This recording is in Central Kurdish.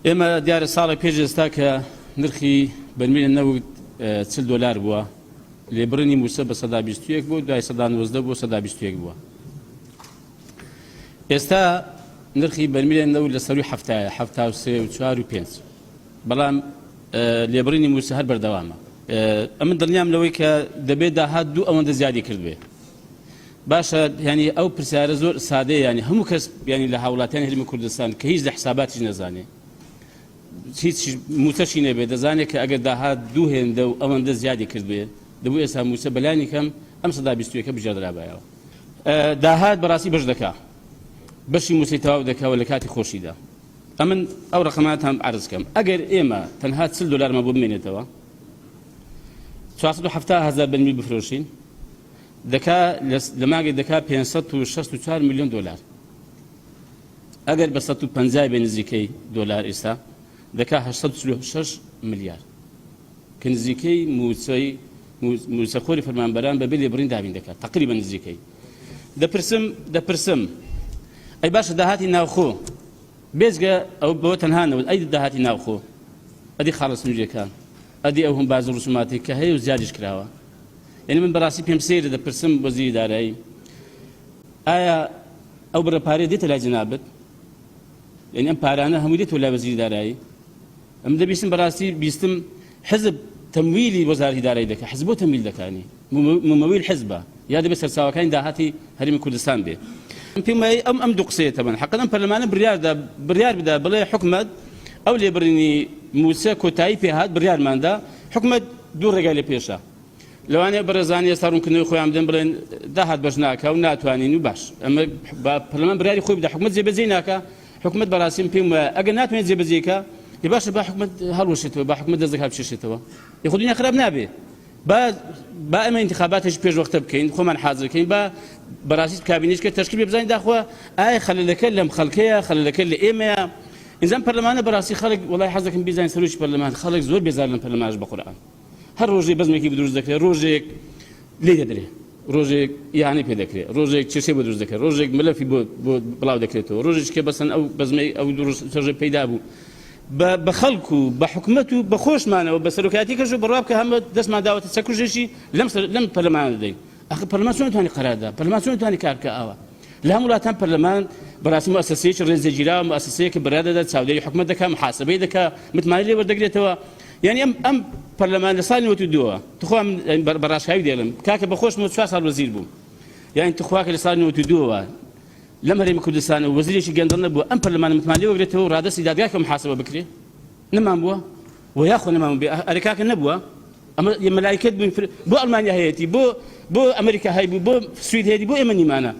ئێمە دیارە ساڵێک پێش ئێستا کە نرخی بەرمیلە نەوت 40 دۆلار بووە، لێبڕینی مووچە بە 21% بوو، دوای 19% بۆ 21% بووە. ئێستا نرخی بەرمیلە نەوت لە سەروی هەفتایە، 73 و 4 و 5. بەڵام لێبڕینی مووچە هەر بەردەوامە. ئەمن دڵنیام لەوەی کە دەبێت داهات دوو ئەوەندە زیادی کردبێ. باشە یانی ئەو پرسیارە زۆر سادەیە یانی هەموو کەس یانی لە هاوڵاتیانی هەرێمی کوردستان کە هیچ لە حساباتیش نەزانێ هیچ موچەشی نەبێ دەزانێت کە ئەگەر داهات دوو هێندە و ئەوەندە زیادی کردبێ دەبوو ئێستا موچە بەلانی کەم ئەم 21%ەکە بژێردرابایەوە. داهات بەڕاستی بەش دەکا بەشی موچەی تەواو دەکا و لە کاتی خۆشیدا. ئەمن ئەو ڕقەماتان عەرز کەم ئەگەر ئێمە تەنها 40 دلارمان بۆ بمێنێتەوە 470 هەزار بەرمیل بفرۆشین دەکا لە مانگێک دەکا 564 میلیۆن دلار ئەگەر بە 150 بێ نزیکەی دلار ئێستا دەکا 846 ملیار کە نزیکەی موچەی موچەخۆری فەرمانبەران بەبێ لێبڕین دابین دەکات تقریبا نزیکەی دەپرسم دەپرسم ئەی باشە داهاتی ناوخۆ بێجگە ئەو بۆ تەنها نەوت ئەی داهاتی ناوخۆ ئەدی خاڵە سنووریەکان ئەدی ئەو هەم باز و ڕسوماتی کە هەیە و زیادیش کراوە یعنی من بەڕاستی پێم سەیرە دەپرسم وەزیری دارایی ئایا ئەو بڕە پارەیە دێتە لای جەنابت؟ یعنی ئەم پارانە هەموو دێتەوە لای وەزیری دارایی؟ ئەم دەبیستم بەڕاستی بیستم حزب تەمویلی وەزارەتی دارایی دەکات حزب بۆ تەمویل دەکانی ممەویل حزبە یا دەبێت سەرچاوەکانی داهاتی هەرێمی کوردستان بێ پێم وایە ئەم ئەم دوو قسەیە تەبەن حەقەن ئەم پەرلەمانە بڕیاردا بڕیار بدا بڵێ حکومەت ئەو لێبڕینی مووچە کۆتایی پێهات بڕیارماندا حکومەت دوو ڕێگای لە پێشە لەوانەیە بەڕێزانی ئێستا ڕوونکردنەوەی خۆیان بدەن بڵێن داهات بەش ناکا و ناتوانین و باش ئەمە با پەرلەمان بڕیاری خۆی بدە حکومەت جێبەجێی ناکا حکومەت بەڕاستی من پێم وایە ئەگەر ناتوانێت جێبەجێی کا ی باشە با حکومەت هەڵوەشێتەوە با حکومەت دەست دەکات بکێشێتەوە ی خۆ دنیا خراپ نابێ با با ئێمە انتخاباتێکی پێش وەختە بکەین خۆمان حاضر کەین با بەڕاستی کابینێک کە تەشکیل بێ بزانین داخوا ئایا خەلەلەکە لەم خەڵکەیە خەلەلەکە لە ئێمەیە ئینجا پەرلەمانە بەڕاستی خەڵک وەڵای حەز دەکەم بیزانین سەرۆکی پەرلەمان خەڵک زۆر بێزار لەم پەرلەمانش بە قورئان هەر ڕۆژێک بەزمێکی دروست دەکرێت ڕۆژێک لێ دەدرێ ڕۆژێک یانەی پێ دەکرێت ڕۆژێک کێشەی بۆ دروست دەکرێت ڕۆژێک مەلەفی بۆ بۆ بڵاو دەکرێتەوە ڕۆژێک کە بەسەن ئەو بەزمەی ئەو دروست ڕۆژێ پەیدا بوو بە بە خەڵک و بە حکومەت و بە خۆشمانەوە بە سەرۆکایەتی کەش و بڕوا بکە هەمە دەستمان داوەتە چەکوژێکی لەم سەر لەم پەرلەمانە دەدەین ئەخ پەرلەمان چۆن توانی قەرار دا پەرلەمان چۆن توانی کار بکە ئاوا لە هەموو وڵاتان پەرلەمان بەڕاستی موئەسەسەیەکی ڕێزلێگیراوە موئەسەسەیەکە بڕیار دەدات چاودێری حکومەت دەکات محاسبەی دەکات متمانەی لێ وەردەگرێتەوە یعنی ئەم ئەم پەرلەمان لە ساڵی 92ەوە تخوا من بە ڕاشکاوی دێڵم کاکە بە خۆشمەوە چوار ساڵ وەزیر بووم یعنی تخواکە لە ساڵی 92ەوە لەم هەرێمی کوردستانە وەزیرێکی گەندەڵ نەبووە ئەم پەرلەمانە متمانە لێ وەگرێتەوە و ڕادەستی دادگای کە محاسبە بکرێ نەمان بووە و یاخۆ نەمان بێ ئەرێ کاکە نەبووە ئەمە مەلایکەت بووین بۆ ئەڵمانیا هەیەتی بۆ بۆ ئەمریکا هەیبوو بۆ سوید هەیەتی بۆ ئێمە نیمانە.